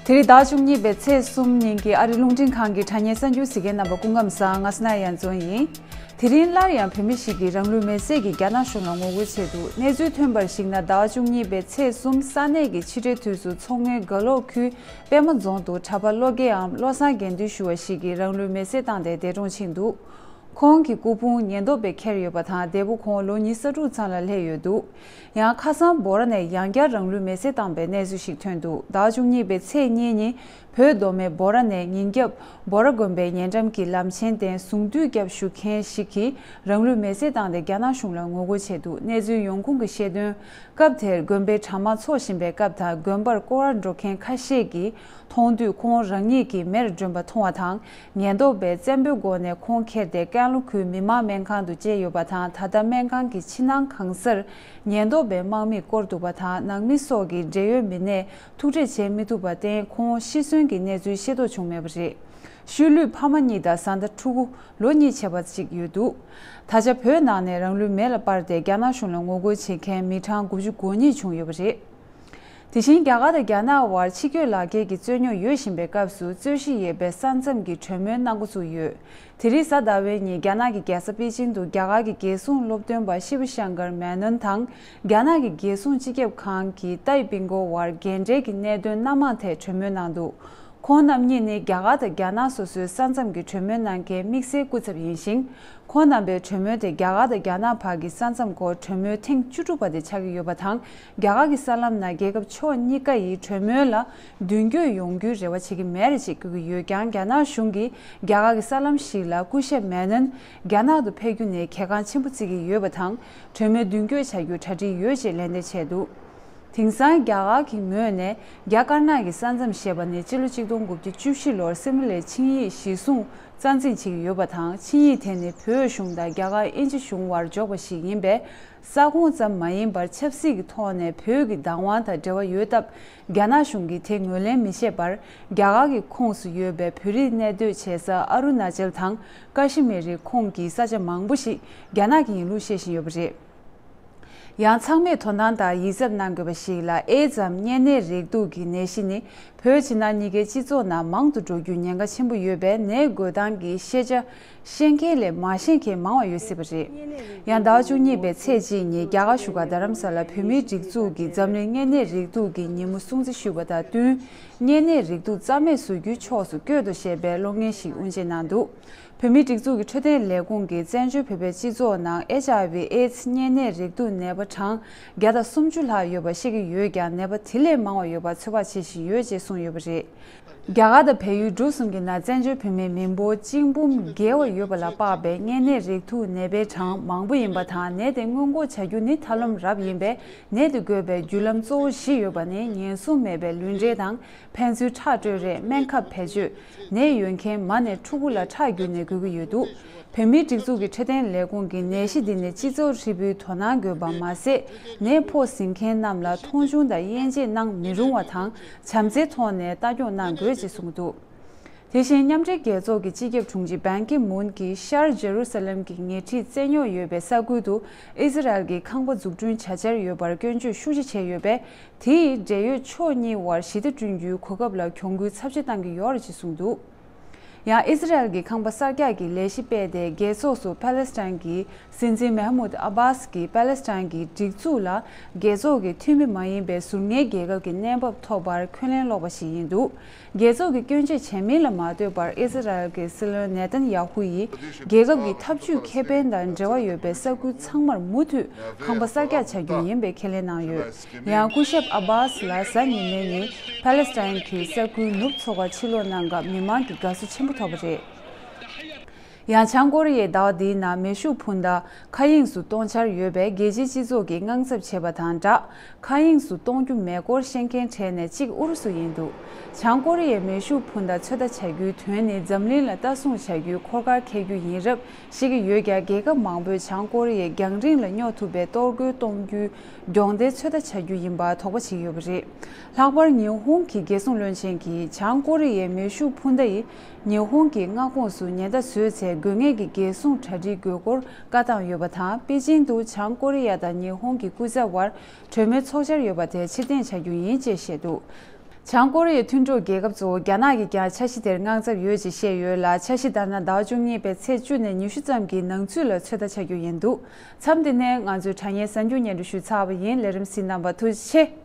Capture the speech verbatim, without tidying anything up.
དེ་རིང་ཟླ་བ་བཅུ་གཉིས་པའི་ཚེས་གསུམ་ཉིན་གྱི་ཨ་རི་རླུང་འཕྲིན་ཁང་གི་དྲ་བརྙན་གསར་འགྱུར་གཟིགས་མཁན་རྣམ་པ་སྐུ་ཁམས་བཟང་། ང་སི་ན་ཡ་མཚོ་ཡིན། དེ་རིང་སླར་ཡང་བོད་མི་ཞིག་གིས་རང་ལུས་མེར་སྲེག་གིས་རྒྱ་ནག་གཞུང་ལ་ངོ་རྒོལ་བྱས་འདུག་གནས་ཚུལ་ཐོན་པར་གཞིགས་ན། ཟླ་བ་བཅུ་གཉིས་པའི་ཚེས་གསུམ་ས་གནས་ཀྱི་ཕྱི་དྲོའི་དུས་སུ་མཚོ་སྔོན་རྒྭ་ལོག་ཁུལ་པད་མ་རྫོང་དུ་གྲྭ་པ་བློ་དགེའམ་བློ་བཟང་དགེ་འདུན་ཞུ་བ་ཞིག་གིས་རང་ལུས་མེར་སྲེག་བཏང་སྟེ་འདས་གྲོངས་ཕྱིན་འདུག་ཁོང་གི་སྐུ་ཕུང་ཉེན་རྟོག་པས་འཁྱེར་ཡོད་པ་དང་། འདས་པོ་ཁོང་ལོ་ཉི་ཤུ་རྩ་དྲུག་ཙམ་ལ་སླེབས་ཡོད་འདུག་ཡང་ཁ་སང་འབོ་ར་ནས་ཡང་བསྐྱར་རང་ལུས་མེར་སྲེག་བཏང་པའི་གནས་ཚུལ་ཞིག་ཐོན་འདུག་ཟླ་བ་བཅུ་གཉིས་པའི་ཚེས་གཉིས་ཉིན་བོད་མདོ་སྨད་འབོ་ར་ནས་ཉིན་རྒྱབ་འབོ་ར་དགོན་པའི་ཉེ་འགྲམ་གྱི་ལམ་ཆེན་སྟེང་གཟུངས་འདུས་སྐྱབས་ཞུ་མཁན་ཞིག་གིས་རང་ལུས་མེར་སྲེག་བཏང་སྟེ་རྒྱ་ནག་གཞུང་ལ་ངོ་རྒོལ་བྱས་འདུག་གནས་ཚུལ་ཡོང་ཁུངས་ཀྱིས་བཤད་དོན། སྐབས་དེར་དགོན་པའི་གྲྭ་མང་ཚོགས་བཞིན་པའི་སྐབས་དང་། དགོན་པར་སྐོར་བར་འགྲོ་མཁན་ཁ་ཤས་ཀྱིས་མཐོང་དུས་ཁོང་རང་ཉིད་ཀྱིས་མེར་སྒྲོན་པ་མཐོང་བ་དང་། ཉེན་རྟོག་པས་བཙན་པོའི་སྒོ་ནས་ཁོང་ཁྱེར་ཏེ་ཀན་ལྷོ་ཁུལ་མི་དམངས་སྨན་ཁང་དུ་བསྐྱལ་ཡོད་པ་དང་། ད་ལྟ་སྨན་ཁང་གི་ཕྱི་ནང་གང་སར་ཉེན་རྟོག་པས་དམག་མིས་བསྐོར་འདུག་པ་དང་། ནང་མི་སོགས་ཀྱིས་འབྲེལ་ཡོད་མི་སྣས་ཐུག་འཕྲད་བྱེད་མི་ཐུབ་པར་བརྟེན། ཁོང་ཤི་གསོན་གྱི་གནས་ཚུལ་ཤེས་རྟོགས་བྱུང་མེད་པ་རེད། ཤུལ་ལུས་ཕ་མ་གཉིས་དང་བཟའ་ཟླ་ཕྲུ་གུ་ལོ་གཉིས་བྱས་པ་ཞིག་ཡོད་འདུག་ད་ཆ་བོད་ནང་ནས་རང་ལུས་མེ་ལ་སྤར་ཏེ་རྒྱ་ནག་གཞུང་ལ་ངོ་རྒོལ་བྱེད་མཁན་མི་གྲངས་དགུ་བཅུ་གོ་གཉིས་བྱུང་ཡོད་པ་རེད། དེ་བཞིན་རྒྱ་གར་དང་རྒྱ་ནག་དབར་ཕྱི་སྐྱོད་ལག་འཁྱེར་གྱི་རྩོད་རྙོག་ཡོད་བཞིན་པའི་སྐབས་སུ། རྩོད་གཞི་ཡོད་པའི་ས་མཚམས་ཀྱི་གྲོས་མོལ་གནང་འགོ་ཚུགས་ཡོད། དེ་རིང་གཟའ་ཟླ་བའི་ཉིན་རྒྱ་ནག་གི་རྒྱལ་ས་པེ་ཅིང་དུ་རྒྱ་གར་གྱི་རྒྱལ་སྲུང་སློབ་སྟོན་པ་ཤི་བ་ཤང་ཀར་མེ་ནོན་དང་། རྒྱ་ནག་གི་རྒྱལ་སྲུང་སྤྱི་ཁྱབ་ཁང་གི་ཏའི་པིང་གོ་དབར་འགན་འབྲེལ་གྱི་གནད་དོན་སྣ་མང་ཐད་གྲོས་མོལ་གནང་འདུག་ཁོང་རྣམ་གཉིས་ནི་རྒྱ་གར་དང་རྒྱ་ནག་སོ་སོའི་ས་མཚམས་ཀྱི་གྲོས་མོལ་གནང་མཁན་དམིགས་བསལ་སྐུ་ཚབ་ཡིན་ཞིང་། ཁོང་རྣམ་པའི་གྲོས་མོལ་དེ་རྒྱ་གར་དང་རྒྱ་ནག་བར་གྱི་ས་མཚམས་སྐོར་གྲོས་མོལ་ཐེངས་བཅུ་དྲུག་པ་དེ་ཆགས་ཀྱི་ཡོད་པ་དང་། རྒྱ་གར་གྱི་གསར་ལམ་ནང་རྒྱལ་ཁབ་ཕྱོགས་གཉིས་ཀ་ཡིས་གྲོས་མོལ་ལ་མདུན་སྐྱོད་ཡོང་རྒྱུའི་རེ་བ་བྱེད་ཀྱི་མེད་རེད་ཅེས་བཀོད་ཀྱི་ཡོད་ཀྱང་། རྒྱ་ནག་གཞུང་གིས་རྒྱ་གར་གྱི་གསར་ལམ་ཞིག་ལ་སྐུ་ཞབས་མེ་ནོན་རྒྱ་ནག་ཏུ་ཕེབས་རྒྱུ་ནི་གལ་འགངས་ཆེན་པོ་བརྩི་གི་ཡོད་པ་དང་། གྲོས་མོལ་མདུན་སྐྱོད་བྱ་རྒྱུའི་གྲ་སྒྲིག་ཡོད་ཅེས་ལན་འདེབས་བྱས་འདུག་དེང་སང་རྒྱ་གར་གྱི་ངོས་ནས་རྒྱ་དཀར་ནག་གི་ས་མཚམས་ཞེས་པ་ནི་སྤྱི་ལོ་ཆིག་སྟོང་དགུ་བརྒྱ་བཅུ་བཞི་ལོར་སི་མ་ལའི་ཆིངས་ཡིག་གཞིར་བཟུང་རྩ་འཛིན་བྱེད་ཀྱི་ཡོད་པ་དང་། ཆིངས་ཡིག་དེ་ནི་བོད་གཞུང་དང་རྒྱ་གར་དབྱིན་ཇི་གཞུང་དབར་འཇོག་པ་ཞིག་ཡིན་པས། ས་ཁོངས་ཙམ་མ་ཡིན་པར་ཆབ་སྲིད་ཀྱི་ཐོག་ནས་བོད་ཀྱི་བདག་དབང་དང་འབྲེལ་བ་ཡོད་སྟབས། རྒྱ་ནག་གཞུང་གིས་དེ་ངོས་ལེན་མི་བྱེད་པར། རྒྱ་གར་གྱི་ཁོངས་སུ་ཡོད་པའི་བོད་རིགས་གནས་སྡོད་བྱེད་ས་ཨ་རུ་ན་ཅལ་དང་ཀ་ཤི་མིར་རི་ཁོངས་ཀྱི་ས་ཆ་མང་པོ་ཞིག་རྒྱ་ནག་གི་ཡིན་ལུགས་བཤད་བཞིན་ཡོད་པ་རེད། ཡང་། ཚང་མས་དོ་སྣང་དང་ཡིད་གཟབ་གནང་དགོས་པ་ཞིག་ལ། ཨེ་ཛི་འམ་གཉན་ནད་རེག་དུག་གི་ནད་གཞི་ནི་བོད་ཕྱི་ནང་གཉིས་ཀའི་སྤྱི་ཚོགས་ནང་མང་དུ་འགྲོ་རྒྱུའི་ཉེན་ཁ་ཆེན་པོ་ཡོད་པས། ནད་འགོས་སྟངས་ཀྱི་ཤེས་བྱ་ཤེས་མཁན་ལས་མ་ཤེས་མཁན་མང་བ་ཡོད་སྲིད་པ་རེད། ཡང་། ཟླ་བ་བཅུ་གཉིས་པའི་ཚེས་གཅིག་ཉིན་རྒྱ་གར་བཞུགས་སྒར་རྡ་རམ་ས་ལར་བོད་མིའི་སྒྲིག་འཛུགས་ཀྱིས་འཛམ་གླིང་གཉན་ནད་རེག་དུག་གི་ཉིན་མོ་སྲུང་བརྩི་ཞུས་པ་དང་བསྟུན། གཉན་ནད་རེག་དུག་རྩ་མེད་བཟོ་རྒྱུའི་ཕྱོགས་སུ་བསྐྱོད་དོ་ཞེས་པའི་གློག་བརྙན་ཞིག་དབུ་འབྱེད་གནང་འདུག་བོད་མིའི་སྒྲིག་འཛུགས་ཀྱི་འཕྲོད་བསྟེན་ལས་ཁུངས་ཀྱིས་བཙན་བྱོལ་བོད་པའི་སྤྱི་ཚོགས་ནང་ཨེཆ་ཨའི་ཝི་ཨེ་ཛི་གཉན་ནད་རེག་དུག་ནད་པ་གྲངས་བརྒྱ་དང་སུམ་ཅུ་ལྷག་ཡོད་པ་ཤེས་ཀྱི་ཡོད་ཀྱང་། ནད་པ་དེ་ལས་མང་བ་ཡོད་པར་ཚོད་དཔག་བྱེད་བཞིན་ཡོད་ཅེས་གསུངས་ཡོད་པ་རེད། རྒྱ་གར་དང་བལ་ཡུལ་འབྲུག་གསུམ་གྱི་ནང་བཙན་བྱོལ་བོད་མིའི་མི་འབོར་གཅིག་འབུམ་བརྒལ་བ་ཡོད་པ་ལ་དཔག་པའི་གཉན་ནད་རེག་དུག་ནད་པའི་གྲངས་མང་པོ་ཡིན་པ་དང་། ནད་དེ་སྔོན་འགོག་བྱ་རྒྱུ་ནི་ཐབས་ལམ་རབ་ཡིན་པས། ནད་དེ་འགོས་པའི་བརྒྱུད་ལམ་གཙོ་བོ་བཞི་ཡོད་པ་ནི། ཉེན་སྲུང་མེད་པའི་ལུས་འབྲེལ་དང་། ཕན་ཚུན་ཁྲག་སྤྲོད་རེས། སྨན་ཁབ་བེད་སྤྱོད། ནད་ཡོད་མཁན་མ་ནས་ཕྲུ་གུ་ལ་ཁྲག་བརྒྱུད་ནས་འགོས་ཀྱི་ཡོད་འདུག་བོད་མིའི་སྒྲིག་འཛུགས་ཀྱི་འཕྲོད་བསྟེན་ལས་ཁུངས་ཀྱིས་ནད་གཞི་འདི་ནི་སྤྱི་ཚོགས་ཧྲིལ་པོའི་དོ་སྣང་དགོས་པ་མ་ཟད། ནད་ཕོག་ཟིན་མཁན་རྣམས་ལ་མཐོང་ཆུང་དང་དབྱེ་འབྱེད་གནང་མི་རུང་བ་དང་། བྱམས་བརྩེའི་ཐོག་ནས་ལྟ་སྐྱོང་གནང་དགོས་ཅེས་གསུངས་འདུག་དེ་བཞིན་མཉམ་འབྲེལ་རྒྱལ་ཚོགས་ཀྱི་སྤྱི་ཁྱབ་དྲུང་ཆེ་བན་ཀི་མུན་གྱིས་ཤར་ཇེ་རུ་ས་ལེམ་གྱི་ཉེ་འཁྲིས་བཙན་རྙོག་ཡོད་པའི་ས་ཁུལ་དུ་ཨི་ཟི་རལ་གྱིས་ཁང་པ་འཛུགས་སྐྲུན་བྱ་འཆར་ཡོད་པར་སྐྱོན་བརྗོད་ཤུགས་ཆེ་བྱས་ཡོད་པས། དེས་འབྲེལ་ཡོད་ཕྱོགས་གཉིས་དབར་ཞི་བདེ་བསྐྲུན་རྒྱུའི་གོ་སྐབས་ལ་གྱོང་གུན་ཚབས་ཆེ་གཏང་གི་ཡོད་རེད་ཅེས་གསུངས་འདུག་ཡང་ཨི་ཟི་རལ་གྱིས་ཁང་པ་གསར་རྒྱག་གི་ལས་གཞི་སྤེལ་ཏེ། རྒྱལ་ཚོགས་སུ་པ་ལེ་སི་ཐན་གྱི་སྲིད་འཛིན་མེ་ཧ་མུད་ཨ་བྷཱས་ཀྱིས་པ་ལེ་སི་ཐན་གྱི་སྒྲིག་འཛུགས་ལ་རྒྱལ་ཚོགས་ཀྱི་འཐུས་མི་མ་ཡིན་པའི་ཟུར་ཉན་རྒྱལ་ཁབ་ཀྱི་གནས་བབ་ཐོབ་པར་འཁོན་ལན་སློག་པ་ཞིག་ཡིན་འདུག་རྒྱལ་ཚོགས་ཀྱིས་སྐྱོན་བརྗོད་བྱས་མིན་ལ་མ་ལྟོས་པར། ཨི་ཟི་རལ་གྱི་སྲིད་བློན་ནེ་ཐན་ཡ་ཧུ་ཡིས་རྒྱལ་ཁབ་ཀྱི་འཐབ་ཇུས་ཁེ་ཕན་དང་འབྲེལ་བ་ཡོད་པའི་ས་ཁུལ་ཚང་མར་མུ་མཐུད་ཁང་པ་གསར་རྒྱག་བྱ་རྒྱུ་ཡིན་པའི་ཁས་ལེན་གནང་ཡོད། ཡང་སྐུ་ཞབས་ཨ་བྷཱས་ལ་གཟའ་ཉི་མའི་ཉིན་པ་ལེ་སི་ཐན་གྱི་ས་ཁུལ་ནུབ་མཚོ་ཁར་ཕྱིར་ལོག་གནང་སྐབས་མི་མང་གི་དགའ་བསུ་ཆེན་པོ་ཐོབ་པ་རེད། ཡང་བྱང་ཀོ་རི་ཡས་ཟླ་བ་འདིའི་ནང་མེ་ཤུགས་འཕུར་མདའ་མཁའ་དབྱིངས་སུ་གཏོང་འཆར་ཡོད་པས། རྒྱལ་སྤྱིའི་སྤྱི་ཚོགས་ཀྱིས་དངངས་འཚབ་བྱས་པ་དང་སྦྲགས། མཁའ་དབྱིངས་སུ་གཏོང་རྒྱུ་མེད་སྐོར་བཤད་མཁན་གྲས་ནས་གཅིག་ཨུ་རུ་སུ་ཡིན་འདུག་བྱང་ཀོ་རི་ཡས་མེ་ཤུགས་འཕུར་མདའ་ཚོད་ལྟ་བྱ་རྒྱུའི་དོན་ནི་འཛམ་གླིང་ལ་ལྟ་སྲུང་བྱ་རྒྱུའི་འཁོར་སྐར་འཁེལ་རྒྱུ་ཡིན་རབས་བཤད་ཀྱི་ཡོད་ཀྱང་། རྒྱལ་ཁབ་མང་པོས་བྱང་ཀོ་རི་ཡས་རྒྱང་རིང་ལ་སྙོབ་ཐུབ་པའི་གཏོར་རྒོལ་གཏོང་རྒྱུའི་སྒྲོག་མདའི་ཚོད་ལྟ་བྱ་རྒྱུ་ཡིན་པ་དོགས་པ་བྱེད་ཀྱི་ཡོད་པ་རེད། ལྷག་པར་ཉི་ཧོང་གི་རྒྱལ་སྲུང་བློན་ཆེན་གྱིས་བྱང་ཀོ་རི་ཡའི་མེ་ཤུགས་འཕུར་མདའ་ཡིས་ཉི་ཧོང་གི་མངའ་ཁོངས་སུ་ཉེན་བརྡ་བཟོས་ཚེ། དགོས་ངེས་ཀྱི་རྒྱལ་སྲུང་གྲ་སྒྲིག་དགོས་སྐོར་བཀའ་བཏང་ཡོད་པ་དང་། པེ་ཅིང་དུ་བྱང་ཀོ་རི་ཡ་དང་ཉི་ཧོང་གི་སྐུ་ཚབ་དབར་གྲོས་མོལ་ཚོགས་འཆར་ཡོད་པ་དེ་ཕྱིར་འཐེན་བྱ་རྒྱུ་ཡིན་ཅེས་བཤད་འདུག་བྱང་ཀོ་རི་ཡའི་མཐུན་གྲོགས་རྒྱལ་ཁབ་གཙོ་བོ་རྒྱ་ནག་གིས་ཀྱང་འཆར་གཞི་དེར་དངངས་འཚབ་ཡོད་ཅེས་བཤད་ཡོད་ལ། འཆར་གཞི་ལྟར་ན་ཟླ་བ་བཅུ་གཉིས་པའི་ཚེས་བཅུ་ནས་ཉི་ཤུ་ཙམ་གྱི་ནང་ཚུད་ལ་ཚོད་ལྟ་བྱ་རྒྱུ་ཡིན་འདུག་མཚམས་འདི་ནས་ང་ཚོའི་དྲ་བརྙན་གསར་འགྱུར་སྙན་སྒྲོན་ཞུས་ཚར་བ་ཡིན། ལས་རིམ་གཟིགས་གནང་བར་ཐུགས་རྗེ་ཆེ།